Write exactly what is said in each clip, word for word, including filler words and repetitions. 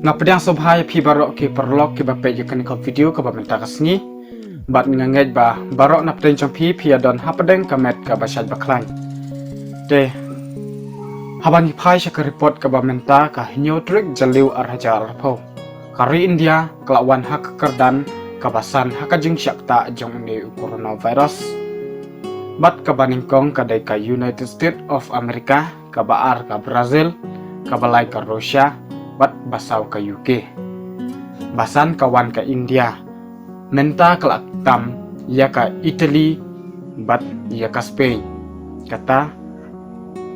Nga pdiang sngewbha ïa phi baroh ki paralok kiba peit ïa kane ka video kaba mynta ka sngi. Bad nga ngeit ba baroh na pdeng jong phi phi ïa don hapdeng ka met kaba shait ba khlaiñ. Te haba ngi phai sha ka report kaba mynta, ka hynñiew tarik Jylliew ar hajar arphew, ka ri India ka la wan ha ka kyrdan kaba san ha ka jingshah ktah jong une u coronavirus. Bad kaba nyngkong ka dei ka United States of America, kaba ar ka Brazil, kaba lai ka Russia, bad ba saw ka U K. Ba san ka wan ka India. Mynta ka la tam ïa ka Italy bad ïa ka Spain. Kata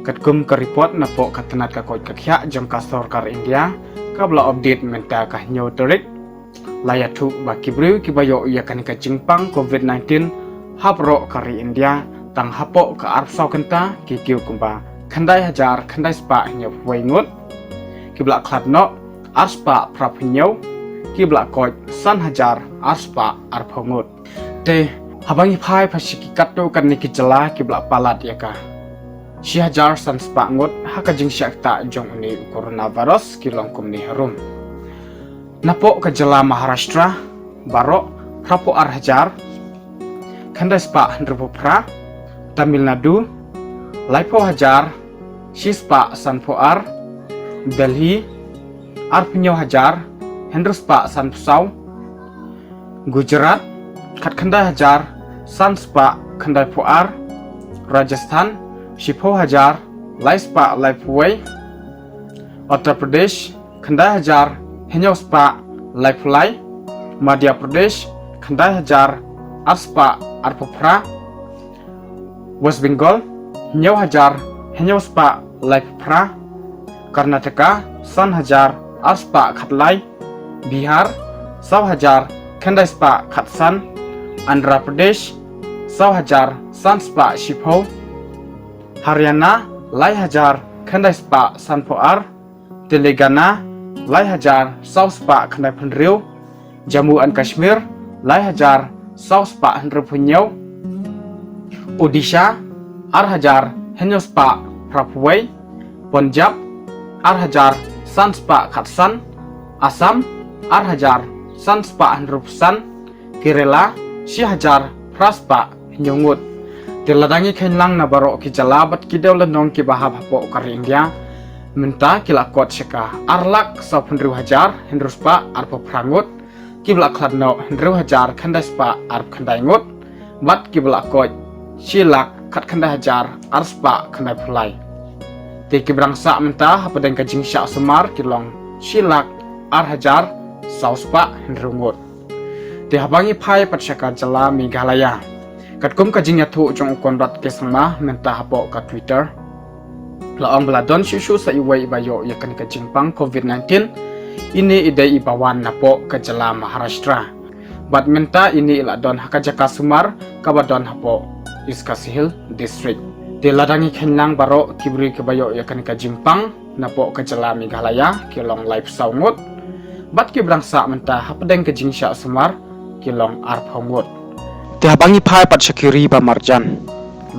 katkum ka report napoh ka tnat ka koit ka khiah jong ka sorkar India, kaba la update mynta ka hynñiew tarik. La ïathuh ba ki briew kiba ïoh ïa kane ka jingpang covid nineteen ha baroh ka ri India, tang hapoh ka arphew saw kynta ki kiew kumba khyndai hajar khyndai spah hynñiewphew wei ngut. Kiba la khlad noh ar spah phraphew hynñiew, kiba la koit san hajar ar spah arphew ngut. Te haba ngi phai pat sha ki katto katne ki jylla kiba la palat ïa ka shi hajar san spah ngut ha ka jingshah ktah jong une u coronavirus ki long kumne harum. Napoh ka jylla Maharashtra, baroh phraphew ar hajar khyndai spah hynriewphew phra. Tamil Nadu, laiphew hajar shi spah sanphew ar. Delhi, arphew hynñiew hajar hynriew spah sanphew saw. Gujarat, khatkhyndai hajar san spah khyndaiphew ar. Rajasthan, shiphew hajar lai spah laiphew wei. Uttar Pradesh, khyndai hajar hynñiew spah laiphew lai. Madhya Pradesh, khyndai hajar ar spah arphew phra. West Bengal, hynñiew hajar hynñiew spah laiphew phra. Karnataka, san hajar ar spah khatlai. Bihar, saw hajar khyndai spah khatsan. Andhra Pradesh, saw hajar san spah shiphew. Haryana, lai hajar khyndai spah sanphew ar. Telangana, lai hajar saw spah khyndaiphew hynriew. Jammu and Kashmir, lai hajar saw spah hynriewphew hynñiew. Odisha, ar hajar hynñiew spah phraphew wei. Punjab, ar hajar san spah khatsan. Assam, ar hajar san spah hynriewphew san. Kerala, shi hajar phra spah hynñiew ngut. Te lada ngi kheiñ lang na baroh ki jylla bad ki dewlynnong kiba hap hapoh ka ri India, mynta ki la kot sha ka ar lak sawphew hynriew hajar hynriew spah arphew phra ngut. Kiba la khlad noh hynriew hajar khyndai spah arphew khyndai ngut. Bad kiba la koit shi lak khatkhyndai hajar ar spah khyndaiphew lai. Te kiba dang sah mynta hapdeng ka jingshah sumar ki long shi lak ar hajar saw spah hynriew ngut. Te haba ngi phai pat sha ka jylla Meghalaya, katkum ka jingïathuh jong u Conrad K Sangma mynta hapoh ka Twitter, la ong ba la don shuh shuh sa iwei iba ïoh ïa kane ka jingpang covid nineteen. Ine i dei iba wan napoh ka jylla Maharashtra. Bad mynta ine i la don ha ka jaka sumar kaba don hapoh East Khasi Hills District. Te lada ngi kheiñ lang baroh ki briew kiba ïoh ïa kane ka jingpang napoh ka jylla Meghalaya ki long laiphew saw ngut. Bad kiba dang sah mynta hapdeng ka jingshah sumar ki long arphew ngut. Te haba ngi phai pat sha ki ri ba marjan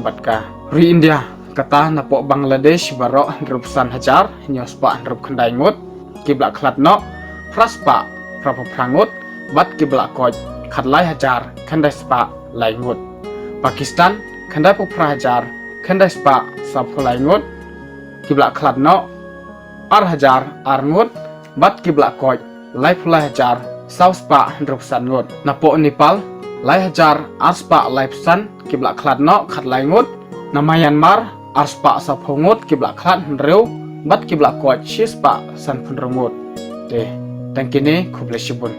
bad ka ri India, kata napoh Bangladesh baroh hynriewphew san hajar hynñiew spah hynriewphew khyndai ngut. Kiba la khlad noh phra spah phraphew phra ngut. Bad kiba la koit khatlai hajar khyndai spah lai ngut. Pakistan, khyndaiphew phra hajar khyndai spah sawphew lai ngut. Kiba la khlad noh ar hajar ar ngut. Bad kiba la koit laiphew lai hajar saw spah hynriewphew san ngut. Napoh Nepal, lai hajar ar spah laiphew san, kiba la khlad noh khatlai ngut. Na Myanmar, ar spah sawphew ngut kiba la khlad hynriew, bad kiba la koit shi spah sanphew hynriew ngut. Te tang kine, khublei shibun.